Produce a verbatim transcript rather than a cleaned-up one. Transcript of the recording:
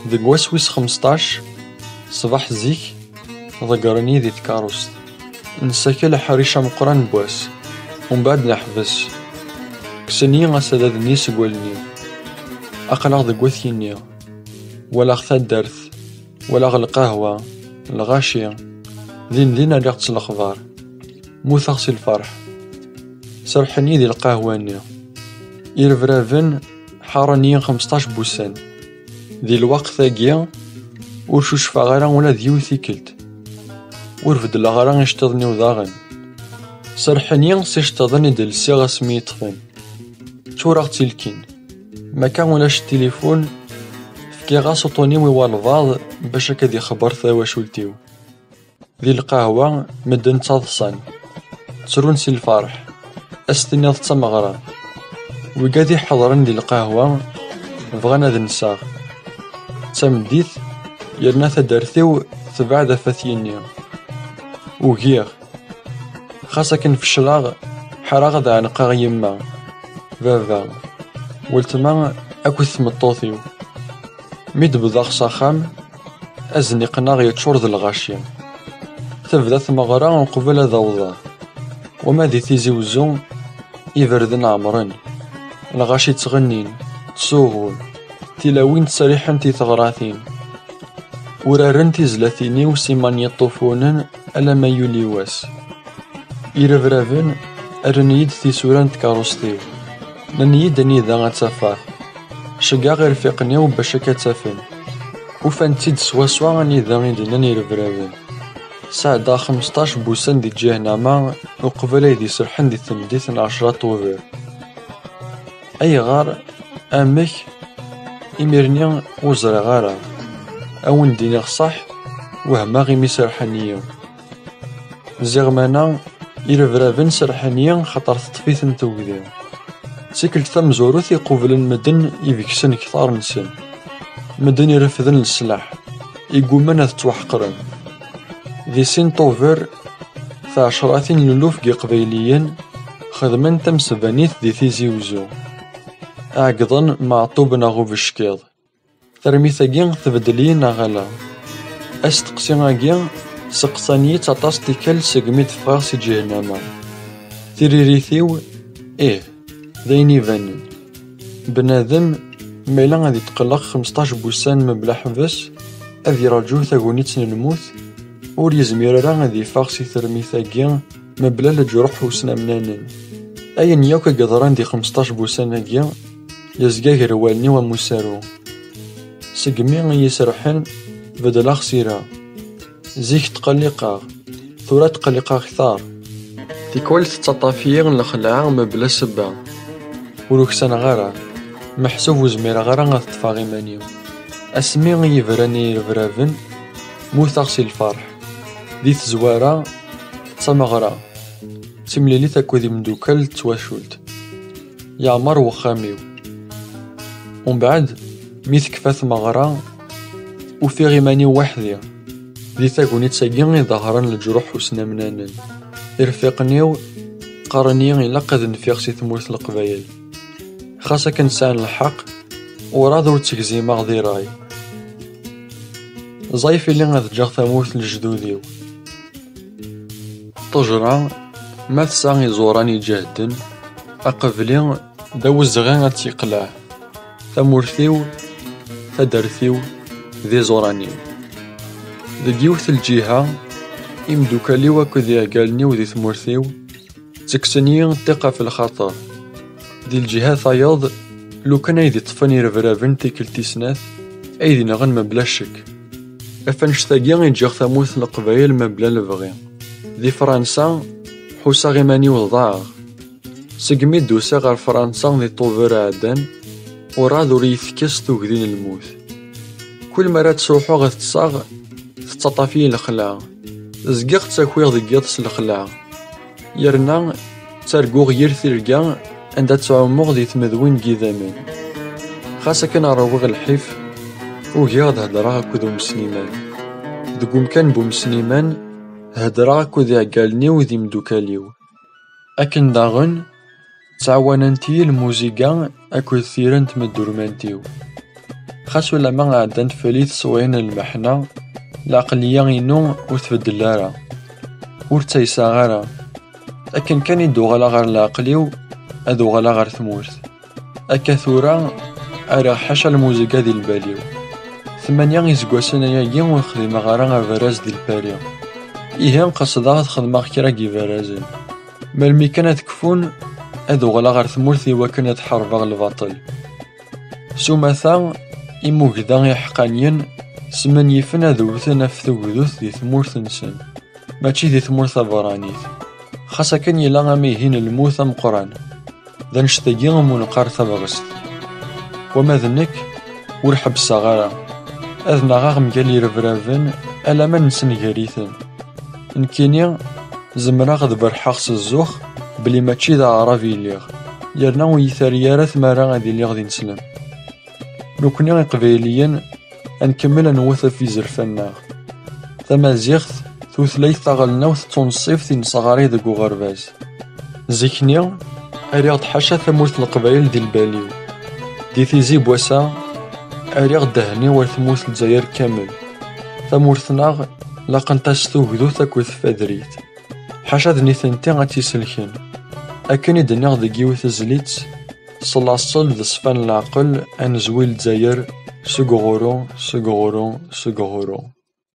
Deg wass wis xmesṭac, ṣṣbeḥ zik, ḍeggren-iyi di tkeṛṛust. Nessakel aḥric ameqqran n wass, umbeɛd neḥbes. Kksen-iyi asadad-nni seg wallen-iw. Aql-aɣ deg wat Yinni. Walaɣ taddart, walaɣ lqahwa, lɣaci. Din din rriɣ-tt s lexbar. Muteɣ si lferḥ. Serḥen-iyi di lqahwa-nni. Irebraben ḥaren-iyi xmesṭac n wussan. Di lweqt-agi, ur cucfeɣ ara ula d yiwet tikkelt. Ur beddleɣ ara iceṭṭiḍen-iw daɣen. Serḥen-iyi s iceṭṭiḍen i d-lsiɣ asmi i ṭṭfen. Ččureɣ d tilkin. Ma kan ulac tilifun, fkiɣ-as uṭṭun-iw i walbaɛḍ bac akka d-ixebber tawacult-iw. Di lqahwa, medden ttaḍsan, ttrun si lferḥ, as-tiniḍ d tameɣra. Wigad iḥeḍren di lqahwa bɣan ad nseɣ. D tameddit, yerna taddart-iw tebɛed ɣef At Yinni. Ugiɣ. Xas akken fecleɣ, ḥareɣ ad ɛenqeɣ yemma, baba, weltma akked tmeṭṭut-iw. Mi d-wwḍeɣ s axxam, azniq-nneɣ yeččur d lɣaci. Tebda tmeɣra uqbel ad awḍeɣ. Wama di Tizi Wezzu, iberden ɛemren. Lɣaci ttɣennin, ttsuɣun. Tilawin ttseriḥent i teɣratin. Uraren tizlatin-iw s imanyiṭufunen alamma yuli wass. Irebraben rran-iyi-d tisura n tkeṛṛust-iw. Nnan-iyi-d anida ad tt-afeɣ. Ceggeɣ irfiqen-iw bac akka tt-afen. Ufan-tt-id swaswa anida i d-nnan irebraben. Sɛeddaɣ xmesṭac n wussan di ǧihnama uqbel ay d-iserḥen di tmeddit n ɛecra Tuber. Ayɣer? Amek? Imir-nni ur ẓriɣ ara. A wen-d-iniɣ ṣṣeḥ, wehmeɣ imi serḥen-iyi. Ziɣ mana irebraben serḥen-iyi xaṭer teṭṭef-iten tugdi. D tikkelt tamezwarut iqublen medden ibegsen ktar-nsen. Medden irefden leslaḥ, igumman ad ttwaḥeqren. Di sin Tuber, tɛecratin n luluf n Yiqbayliyen xedmen tamesbanit di Tizi Wezzu. Ɛeggḍen Meɛṭub neɣ Ubeckiḍ. Tarmit-agi tbeddel-iyi neɣ ala? Asteqsi-agi seqsan-iyi-tt aṭas tikkal segmi d-ffɣeɣ si ǧihnama. Tiririt-iw, ih, d ayen ibanen. Bnadem, ma yella ad itqelleq xmesṭac n wussan mebla ḥbes, ad iraǧu tagnit n lmut, ur yezmir ara ad iffeɣ si termit-agi mebla leǧruḥ usnamnanen. Ayen yakk i yeḍran di xmesṭac n wussan-agi, yezga gar wallen-iw am usaru. Segmi i yi-serḥen, beddleɣ sira. Zik tqelliqeɣ, tura tqelliqeɣ ktar. Tikwal tettaṭṭaf-iyi lxelɛa mebla ssebba. Ur uksaneɣ ara, meḥsub ur zmireɣ ara ad ṭṭfeɣ iman-iw. Asmi i yi-bran yirebraben, mmuteɣ si lferḥ. Di tezwara, d tameɣra, d timlilit akked imeddukal d twacult. Yeɛmer wexxam-iw. Umbeɛd, mi tekfa tmeɣra, ufiɣ iman-iw weḥd-i. Di tagnit-agi i ḍehren leǧruḥ usnamnanen. Irfiqen-iw qqaren-iyi ilaq ad nfiɣ si tmurt n Leqbayel. Xas akken sɛan lḥeqq, urɛad ur ttgzimeɣ di ṛṛay. Ẓẓayef ili ad ǧǧeɣ tamurt n lejdud-iw. Ṭṭejra, ma tesɛa iẓuran iǧehden, aqebli d awezɣi ad tt-yeqleɛ. Tamurt-iw, taddart-iw, d iẓuran-iw. Deg yiwet n lǧiha, imdukal-iw akked yiɛeggalen-iw di tmurt-iw, ttekksen-iyi ṭṭiq ɣef lxaṭer. Di lǧiha tayeḍ, lukan ay d-iṭṭfen irebraben tikkelt tis snat, ay d-inɣen mebla ccek. Ɣef annect-agi i ǧǧiɣ tamurt n Leqbayel mebla lebɣi. Di Fransa, ḥusaɣ iman-iw ḍaɛeɣ. Segmi d-usiɣ ɣer Fransa di Ṭuber iɛeddan, urɛad ur iyi-tekkes tugdi n lmut. Kul mi ara ttruḥuɣ ad ṭṭseɣ, tettaṭṭaf-iyi lexla. Zgiɣ ttakiɣ deg yiḍ s lexla. Yerna ttarguɣ yir tirga anda ttɛummuɣ di tmedwin n yidammen. Xas akken ṛwiɣ lḥif, ugiɣ ad hedreɣ akked Umesniman. Deg umkan n Umesniman, hedreɣ akked iɛeggalen-iw d imdukal-iw. Akken daɣen, ttɛawanent-iyi lmuziga akked tira n tmeddurmant-iw. Xas ulamma ɛeddant fell-i teswiɛin n lmeḥna, lɛeqliya-inu ur tbeddel ara. Ur ttayseɣ ara. Akken kan i d-uɣaleɣ ɣer leɛqel-iw, ad uɣaleɣ ɣer tmurt. Akka tura, rriɣ ḥaca lmuziga di lbal-iw. Tmanya iseggasen ayagi ur xdimeɣ ara abaraz di Lpari. Ihi qesdeɣ ad xedmeɣ kra n yibarazen. Melmi kan ad kfun, ad uɣaleɣ ɣer tmurt i wakken ad ḥarbeɣ lbaṭel. S umata, imugda iḥeqqaniyen smenyifen ad wten af tugdut di tmurt-nsen, mačči di tmurt tabeṛṛanit. Xas akken yella amihi n lmut ameqqran, d annect-agi umi neqqar tabɣest. Wama d nekk, ur ḥebbseɣ ara. Ad nnaɣeɣ mgal irebraben alamma nessenger-iten. Nekkini, zemreɣ ad berrḥeɣ s zzux belli mačči d aɛrab i lliɣ, yerna ur yi-terri ara tmara ad iliɣ d ineslem. Nekkni Iqbayliyen, ad nkemmel ad nwet ɣef yizerfan-nneɣ. Tamaziɣt, tutlayt taɣelnawt d tunṣibt i nesɣaray deg uɣerbaz. Zik-nni, rriɣ-d ḥaca tamurt n Leqbayel di lbal-iw. Di tizi n wass-a, rriɣ ddehn-iw ar tmurt n Lezzayer kamel. Tamurt-nneɣ, laqent-as tugdut akked tfadrit. Ḥaca d nitenti ad tt-iselken. Akken i d-nniɣ deg yiwet tezlit, s laṣel d ṣṣfa n leɛqel, ad nezwi Lezzayer seg uɣuru, seg uɣuru, seg uɣuru.